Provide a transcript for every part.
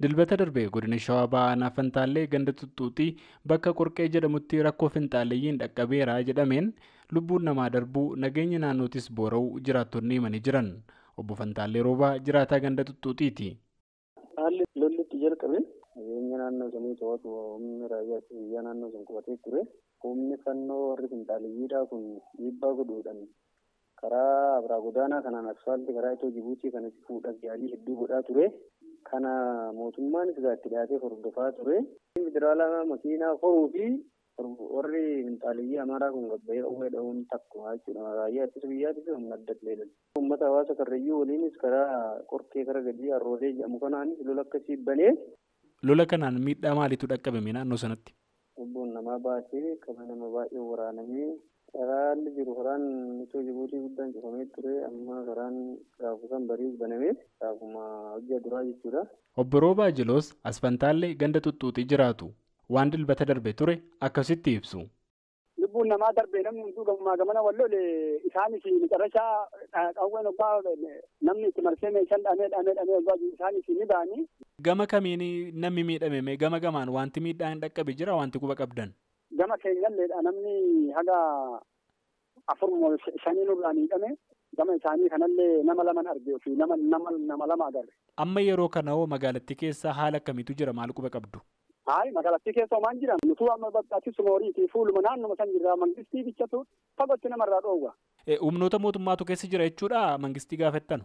Dilbata darbe godina Shawaa Bahaa Aanaa Fantaallee ganda Xuxxuuxii bakka Qorqee jedhamutti rakkoo finxaaleyyiin dhaqqabeera jedhameen lubbuun namaa darbuu nageenya naannootis boora'uu jiraattonni himanii jiran. Obbo Fantaallee Roobaa jiraataa ganda Xuxxuuxiiti. Haalli lolli itti jalqabe nageenya naannoo sanii to'atu humni raayyaa biyyaa naannoo sun qubatee ture. Humni fannoo warri finxaaleyyiidhaa kun dhiibbaa godhuudhaan karaa Abraa Godaanaa kanaan asfaaltii karaa itoo Jibuutii kanatti fuudhaaf yaalii hedduu godhaa ture. Kana mootummaanis itti dhiyaatee hordofaa ture. Federaalaa makiinaa horuu fi warri finxaaleyyii Amaaraa kun gabbayee qawwee dha'uun takkuma jechuudha. Raayyaa ittisa biyyaatii fi humna adda illee. Uummata hawaasa Karrayyuu waliinis karaa Qorkee karaa gadii Arrootee jedhamu kanaanis lola akkasii banee. Lola kanaan miidhaa maaliitu dhaqqabame naannoo sanatti? Lubbuun namaa baatee qaba nama baay'ee waraanamee karaan jiru karaan itoo Jibuutii guddaan cufamee ture amma karaan gaafa barii banamee gaafuma hojii duraa jechuudha. Obbo Roobaa Jiloos as Fantaallee ganda Xuxxuuxii jiraatu. Waan dilbata darbe ture akkasitti ibsu. Lubbuun namaa darbe namni hunduu gamumaa gamana wal lole isaanis macarrashaa qawween obbaa namni itti marsee meeshaan dhamee dhamee dhamee obbaa isaanis ni ba'anii. Gama kamiin namni miidhame gama gamaan wanti miidhaan dhaqqabe jira wanti quba qabdan? Gama keenyalleedha namni haga 4-5 nurraa miidhame gama isaanii kanallee nama laman arge ofii nama lama agarre. Amma yeroo kana hoo magaalattii keessa haala akkamiitu jira maal quba qabdu? Hayi magaalattii keessa homaan jira nutuu amma bakka horiitii fuuluma naannuma san jirra mangistii bichatu fagootti namarraa dhoowwa. Humnoota mootummaatu keessa jira jechuudha mangistii gaafattanu.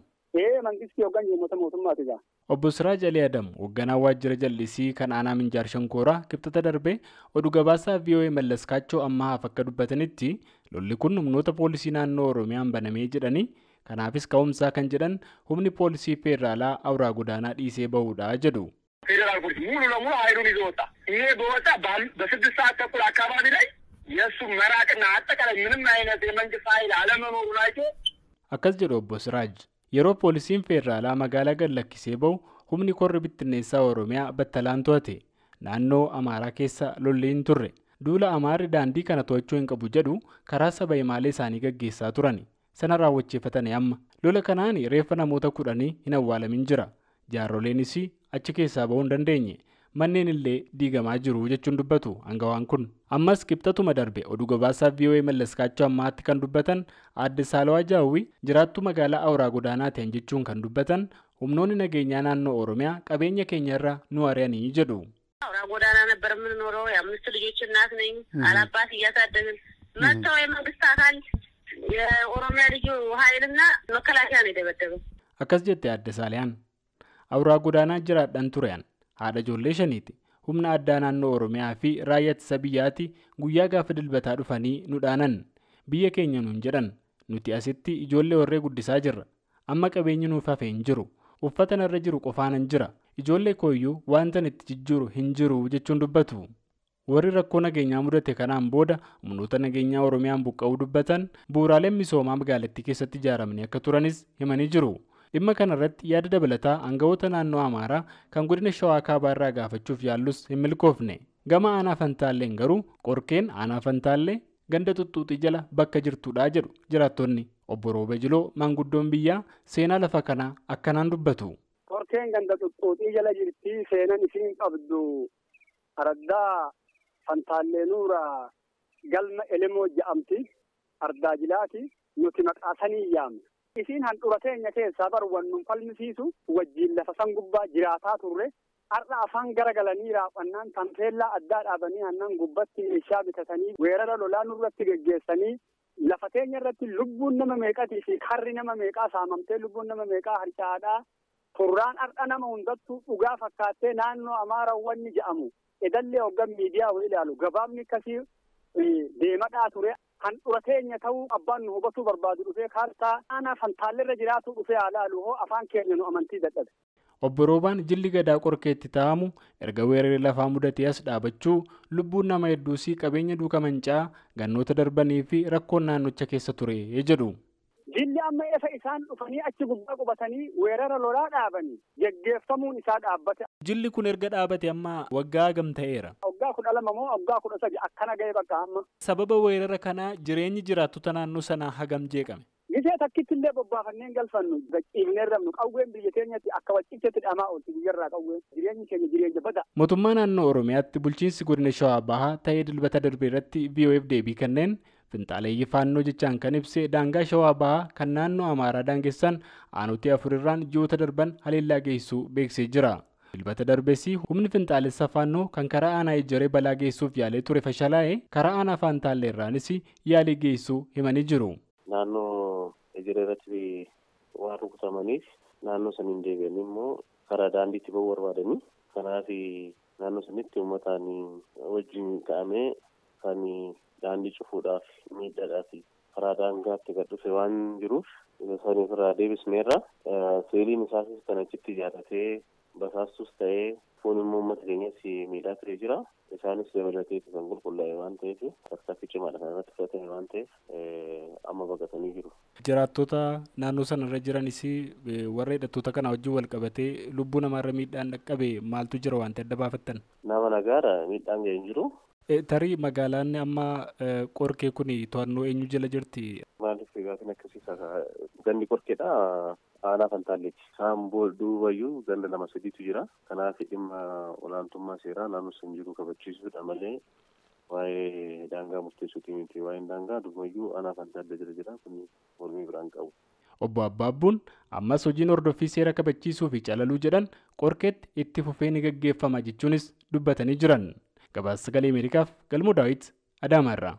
Mangistii hoggan uummata mootummaati gaa. Obbo Siraaj Alii Adam hoogganaa waajjira jallisii kan aanaa Minjaar Shankooraa kibxata darbe oduu gabaasaa VOA Mallas Kaachoo ammaaf akka dubbatanitti lolli kun humnoota poolisii naannoo Oromiyaan banamee jedhanii kanaafis ka'umsaa kan jedhan humni poolisii federaalaa Awuraa Godaanaa dhiisee bahuudha jedhu. ፌዴራል ፖሊስ ሙሉ ለሙሉ ኃይሉን ይዞ ወጣ። ይሄ በወጣ በስድስት ሰዓት ተኩል አካባቢ ላይ የእሱ መራቅና አጠቃላይ ምንም አይነት የመንግስት ኃይል አለመኖሩን አይቶ akkas jedhu Obbo Siraaj. Yeroo poolisiin federaalaa magaalaa gad lakkisee bahu humni korri bittinneessaa Oromiyaa battalaan to'ate. Naannoo Amaaraa keessa lolli hin turre. Duula Amaarri daandii kana to'achuu hin qabu jedhu karaa saba himaalee isaanii gaggeessaa turan. Sana raawwachiifatanii amma. Lola kanaan reeffa namoota 10 hin awwaalamin jira. Jaaroleenis achi keessaa bahuu hin dandeenye. Manneen illee diigamaa jiru jechuun dubbatu hangawaan kun. Ammas kibxatuma darbe oduu gabaasaa VOA Mallas Kaachoo ammaatti kan dubbatan Aadde Saalawaa Jaawwii jiraattuu magaalaa Awuraa Godaanaa ta'an jechuun kan dubbatan humnoonni nageenyaa naannoo Oromiyaa qabeenya keenyarra nu ari'anii jedhu. አውራ ጎዳና ነበር የምንኖረው። የአምስት ልጆች እናት ነኝ። አላባት እያሳደግን መጥተው የመንግስት አካል የኦሮሚያ ልዩ ኃይልና መከላከያ ነው የደበደበው። Akkas jette Aadde Saaliyaan. Awuraa Godaanaa jiraadhan turean. Haadha ijoollee shaniiti. Humna addaa naannoo Oromiyaa fi raayyaa ittisa biyyaati guyyaa gaafa dilbataa dhufanii nu dhaanan. Biyya keenya nuun jedhan. Nuti asitti ijoollee warree guddisaa jirra. Amma qabeenyi nuuf hafe hin jiru. Uffata narra jiru qofaanan jira. Ijoollee kooyyuu wanta itti jijjiiru hin jiru jechuun dubbatu. Warri rakkoo nageenyaa mudate kanaan booda humnoota nageenyaa Oromiyaan buqqa'uu dubbatan bu'uuraaleen misoomaa magaalattii keessatti ijaaramanii akka turanis himanii jiru. Dhimma kanarratti yaada dabalataa aangawoota naannoo Amaaraa kan godina Shawaa Kaabaa irraa gaafachuuf yaallus hin milkoofne. Gama aanaa Fantaalleen garuu Qorkeen aanaa Fantaallee ganda Xuxxuuxii jala bakka jirtudha jedhu jiraattonni. Obbo Rooba Jiloo maanguddoon biyyaa seenaa lafa kanaa akkanaan dubbatu. Qorkeen ganda Xuxxuuxii jala jirti seenan isiin qabdu araddaa Fantaallee nuura galma Elemoo jedhamti ardaa jilaati nuti maqaa sanii yaamna. Isiin handhuura teenya keessaa barwannuun falmisiisu wajjiin lafa san gubbaa jiraataa turre har'a afaan garagalanii raafannaan tamteellaa addaa dhaabanii aannan gubbatti meeshaa bitatanii weerara lolaa nurratti geggeessanii lafa teenya irratti lubbuun nama meeqatii fi karri nama meeqaa saamamtee lubbuun nama meeqaa harcaadhaa turraan har'a nama hundattuu dhugaa fakkaattee naannoo Amaaraa wanni jedhamu edallee hoggan miidiyaa wal ilaalu gabaabni akkasii deemadhaa ture. Handhuura teenya ta'uu abbaan nu hubatuu barbaadu dhufee kaartaa aanaa Fantaalleerra jiraatu dhufee haa laalu hoo afaan keenya nu amantii dadhabe. Obbo Roobaan jilli gadaa Qorkeetti taa'amu erga weerarri lafaa mudatee as dhaabachuu lubbuun nama hedduusii qabeenya duuka mancaa gannoota darbanii fi rakkoon naannocha keessa ture jedhu. Jilli amma efa isaan dhufanii achi gubbaa qubatanii weerara lolaa dhaabanii geggeeffamuun isaa dhaabbate. Jilli kun erga dhaabate amma waggaa hagam ta'eera? Waggaa 12 moo waggaa 13 akkana ga'e bakka amma. Sababa weerara kanaa jireenyi jiraattota naannoo sanaa hagam jeeqame? Gisee takkitti illee bobbaafanneen galfannu gachiifnee rabnu qawween biyya keenyatti akka waccitetti dhamaa oolti guyyarraa qawween jireenyi keenya jireenya bada. Mootummaa naannoo Oromiyaatti bulchiinsi godina Shawaa Bahaa ta'ee Dilbata darbe irratti VOF deebii kenneen finxaaleeyyii faannoo jechaan kan ibse daangaa Shawaa Bahaa kan naannoo Amaaraa daangessan aanutii afurirraan ji'oota darban haleellaa geessisuu beeksisee jira. Dilbata darbes humni finxaalessa faannoo kan karaa aanaa Ejjeree balaa geessuuf yaalee ture fashalaa'e karaa aanaa Faantaallee irraanis yaalii geessisuu himanii jiru. Naannoo Ejjeree irratti waan rukutamaniif naannoo saniin deebi'anii immoo karaa daandiitti ba'uu barbaadanii kanaaf naannoo sanitti uummataan wajjin ka'amee kan daandii cufuudhaaf miidhaadhaaf karaa daangaatti gad dhufe waan jiruuf saniif irraa deebisneerra. Seeliin isaas kan achitti ijaarratee basaastus ta'ee foon immoo uummata keenyas miidhaa turee jira. Isaanis dabalatee kan qulqullaa'e waan ta'eef tarkaanfii cimaadha kan irratti fudhatame waan ta'eef amma baqatanii jiru. Jiraattota naannoo sanarra jiranis warra hidhattoota kana wajjin wal qabatee lubbuu namaarra miidhaan dhaqqabe maaltu jira waan ta'e adda baafattan? Nama nagaadha miidhaan ga'e hin jiru. Tarii magaalaan amma Qorkee kun to'annoo eenyu jala jirti? Maaliif gaafin akkasii gandi Qorkeedha aanaa Fantaalleeti. Isaan duubayyuu ganda lama sadiitu jira. Kanaaf dhimma olaantummaa seeraa naannoo san jiru kabachiisuudha malee waa'ee daangaa murteessuuti miti. Waa'een daangaa duubayyuu aanaa Fantaallee jala jira. Kun mormii biraan qabu. Obbo Abbaabbuun ammas hojiin hordoffii seera kabachiisuu fi calaluu jedhan Qorkeetti itti fufee ni gaggeeffama jechuunis dubbatanii jiran. Gabaasa Sagalee Ameerikaaf Galmoo Daawit Adaamaa irraa.